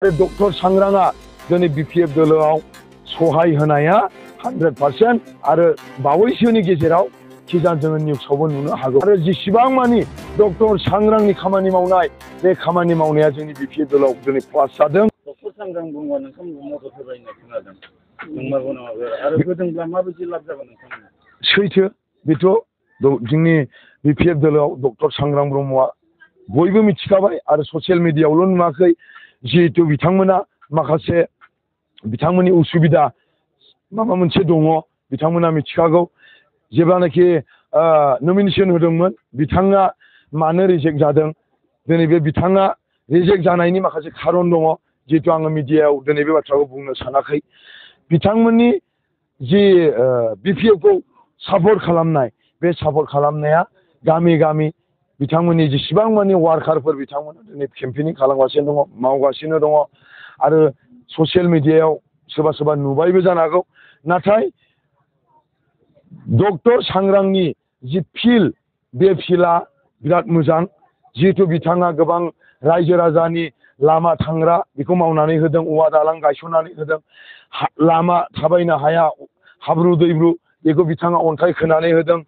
Doctor सांग्रांआ दिनै BPF दोलोआव सहाय होनाया 100% आरो बावैसोनि गेजेराव खिजान जोङो निउसावबो नुनो हागौ आरो जेसेबां मानि डक्टर सांग्रांनि खामानि मावनाय बे खामानि मावनाया जोंनि बिपिएफ दोलोआव दिनै प्लास जादों। डक्टर सांग्रां बुंबा नोंथांमोनखौ मदद होबाय होनना खोनादों नंमारगौ नामा आरो होदोंब्ला माबायदि लाब जागोन नोंथांमोना? सैथो बेथ' जोंनि बिपिएफ दोलोआव डक्टर सांग्रां ब्रह्मआ बयबो मिथिखाबाय आरो ससियेल मिडियायावल' नुवाखै जिहेतु बिथांमोना माखासे बिथांमोननि उसुबिदा माबा मोनसे दङ बिथांमोना मिथिखागौ जेब्लानाखि नमिनेशन होदोंमोन बिथाङा मानो रिजेक्ट जादों दिनै बे बिथाङा रिजेक्ट जानायनि माखासे खारन दङ जिहेतु आङो मिडियायाव दिनै बे बाथ्राखौ बुंनो सानाखै बिथांमोननि जि बिपिएफखौ सापर्ट खालामनाय बे सापर्ट खालामनाया गामि गामि बिथांमोननि जेसेबां मानि वार्कारफोर बिथांमोना दिनै केम्पेनिं खालामगासिनो दङ मावगासिनो दङ आरो ससियेल मिडियायाव सोरबा सोरबा नुबायबो जानो हागौ नाथाय डक्टर सांग्रांनि जि फिल्ड बे फिल्डआ बिराद मोजां जिहेतु बिथाङा गोबां रायजो राजानि लामा थांग्रा बेखौ मावनानै होदों औवा दालां गायसननानै होदों लामा थाबायनो हाया हाब्रु दैब्रु बेखौ बिथाङा अन्थाइ खोनानै होदों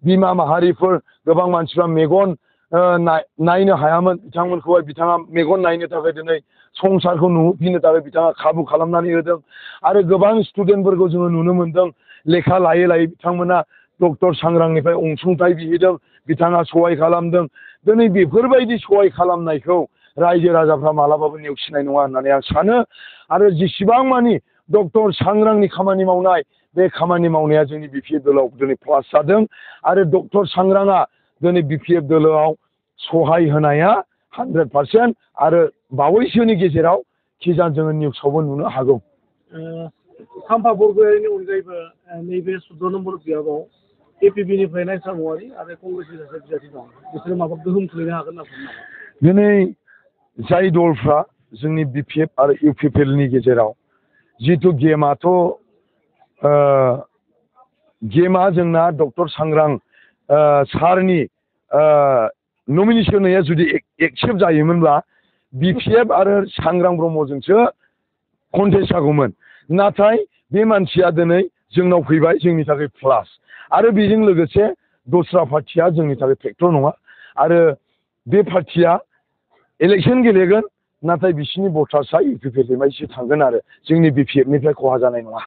बिमा माहारिफोर गोबां मानसिफ्रा मेगन नायनो हायामोन बिथांमोनखौहाय बिथाङा मेगन नायनो थाखाय दिनै संसारखौ नुहोफिननो थाखाय बिथाङा खाबु खालामनानै होदों आरो गोबां स्टुडेन्टफोरखौ जोङो नुनो मोन्दों लेखा लायै लायै बिथांमोना डक्टर सांग्रांनिफ्राय अनसुंथाइ बिहैदों बिथाङा सहाय खालामदों दिनै बेफोरबायदि सहाय खालामनायखौ रायजो राजाफ्रा मालाबाबो नेवसिनाय नङा होननानै आं सानो आरो जेसेबां मानि डक्टर सांग्रांनि खामानि मावनाय बे खामानि मावनाया जोंनि बिपिएफ दोलोआव दिनै प्लास जादों आरो डक्टर सांग्रांआ दिनै बिपिएफ दोलोआव सहाय होनाया 100% आरो बावैसोनि गेजेराव खिजान जोङो निउसावबो नुनो हागौ। खाम्फा बरग'यारिनि अनगायैबो नैबे 14 नम्बर बियाबाव एपिबिनिफ्राय नायसा औवारि आरो कंग्रेसनि सासे बिजाथि दं बिसोरो माबा गोहोम खोलैनो हागोन होनना बुंनो नामा? दिनै जाय दलफ्रा जोंनि बिपिएफ आरो इउपिपिएलनि गेजेराव जिहेतु गेमा जोंना डक्टर सांग्रां सारनि नमिनेशन होनाया जुदि एक्सेप्ट जायोमोनब्ला बिपिएफ आरो सांग्रां ब्रह्मजोंसो कन्टेस्ट जागौमोन नाथाय बे मानसिया दिनै जोंनाव फैबाय जोंनि थाखाय प्लास आरो बेजों लोगोसे दस्रा पार्टिया जोंनि थाखाय फेक्टर नङा आरो बे पार्टिया इलेक्सन गेलेगोन नाथाय बिसिनि भटार्सआ इउपिपिएलनिफ्रायसो थांगोन आरो जोंनि बिपिएफनिफ्राय खहा जानाय नङा।